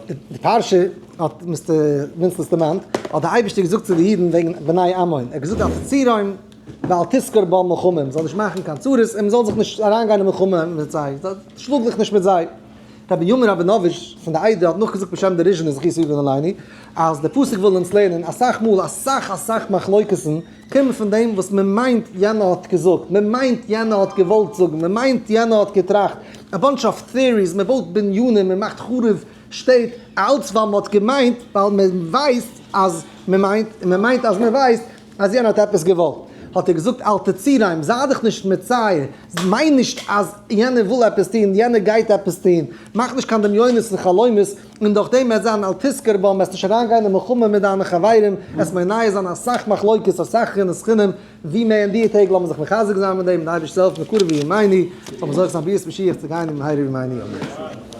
די פרשה האט Mister מינצלעס דערמאנט, האט דער אייבערשטער געזאגט צו די אידן וועגן בני עמון, ער האט געזאגט אל תצורם ואל תתגר בם מלחמה, מען זאל נישט מאכן קיין צרות און מען זאל זיך נישט אריינגיין אין מלחמה מיט זיי, שלאג זיך נישט מיט זיי. רבי בנימין ראבינאוויטש פון די עדה האט נאכגעזאגט בשם די ריזשינער זכותו יגן עלינו, אז דער פסוק וויל אונז לערנען אסאך מאל אסאך אסאך מחלוקת'ן קומען פון דעם וואס מען מיינט יענער האט געזאגט, מען מיינט יענער האט געוואלט זאגן, מען מיינט יענער האט געטראכט, א bunch of theories, מען בויט בנינים, מען מאכט חרוב שטעט, אלץ ווייל מען האט געמיינט, ווייל מען ווייסט אז מען מיינט, און מען מיינט אז מען ווייסט אז יענער האט עפעס געוואלט. האט ער געזאגט אל תצורם, זיי דיך נישט מצער, מיין נישט אז יענער וויל עפעס טון, יענער גייט עפעס טון, מאך נישט קיין דמיונות און חלומות, און דורך דעם וועט זיין אל תתגר בם, וועסט נישט אריינגיין אין מלחמה מיט דיינע חברים, עס מונע זיין אסאך מחלוקת, אסאך קנאת חינם, ווי מער אין די טעג לאמיר זיך מחזק זיין מיט דעם, די אייבערשטער זאל העלפן בקרוב בימינו, זאל מען זוכה זיין ביאת משיח צו גיין במהרה בימינו אמן.